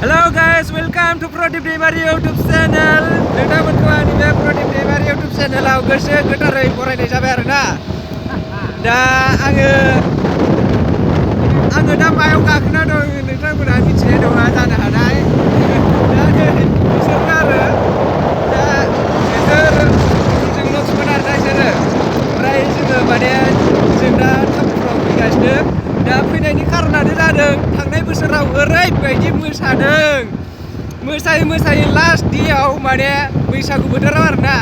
Hello guys, welcome to Prodip Demari YouTube channel. नोंथांमोनखौ आंनि बे Prodip Demari YouTube channelआव गोसो गोथारै बरायनाय जाबाय आरोना। दा आङो दा मायाव गाखोना दं नोंथांमोना मिथिनाय नङा जानो हानाय। दा बिसोरनो आरो दा बिसोर जों लक्ष्मण आरो दा बिसोरो ओमफ्राय जोङो माने जों दा टाउनफ्राव फैगासिनो। दा फैनायनि कारनानो जादों थांनाय बोसोराव ओरैबायदि मोसायै मोसायै लास्ट डेआव माने बैसागु बोथोराव आरोना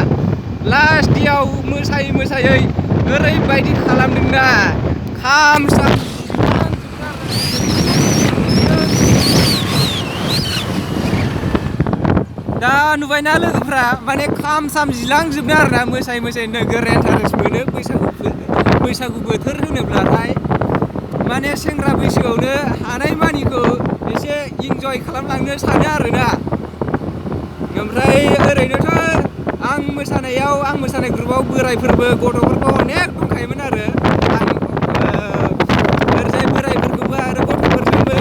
लास्ट डेआव मोसायै ओरैबायदि खालामदोंना खाम दा नुबायना लोगोफ्रा माने खाम साम जिलांजोबनो आरोना मोसायै नोगोर इन्टारेस्ट मोनो बैसागु बोथोर होनोब्लाथाय माने सेंग्रा बैसोआवनो हानाय मानिखौ एसे इन्जय खालामलांनो सानो आरोना। ओमफ्राय ओरैनोथ' आं मोसानाय ग्रुपाव बोरायफोरबो गथ'फोरबो अनेक दंखायोमोन आरो आं ओरैजाय बोरायफोरखौबो आरो गथ'फोरजोंबो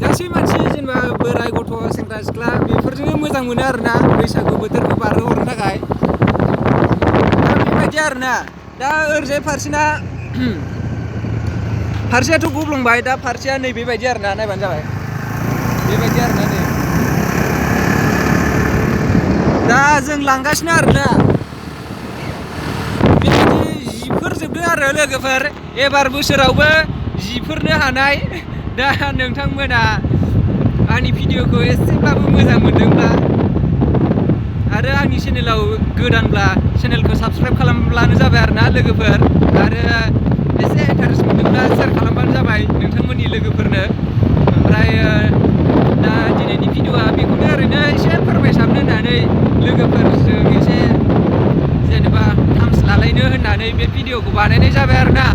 गासै मानसि जेनेबा बोराय गथ' सेंग्रा सिख्ला बेफोरजोंनो मोजां मोनो आरोना बैसागु बोथोरखौ बारहोहरनो थाखाय। बेबायदि आरोना दा ओरैजाय फारसेयाथ' गब्लंबाय दा फारसेया नै बेबायदि आरोना नायबानो जाबाय बेबायदि आरोना नै दा जों लांगासिनो आरोना बेबायदि जिफोरजोबदों आरो लोगोफोर एबार बोसोरावबो जिफोरनो हानाय। दा नोंथांमोना आंनि भिडिअखौ एसेब्लाबो मोजां मोनदोंब्ला आरो आंनि चेनेलाव गोदानब्ला चेनेलखौ साबसक्राइब खालामब्लानो जाबाय आरोना लोगोफोर आरो एसे इन्टारेस्ट मोनदोंब्ला शेयार खालामबानो जाबाय नोंथांमोननि लोगोफोरनो। ओमफ्राय दा दिनैनि भिडिअआ बेखौनो ओरैनो एसे फोरमायसाबनो होननानै लोगोफोरजों एसे जेनेबा थाम्स लालायनो होननानै बे भिडिअखौ बानायनाय जाबाय आरोना।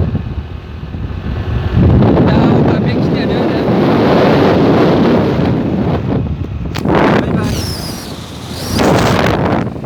दा अब्ला बेखिनियानो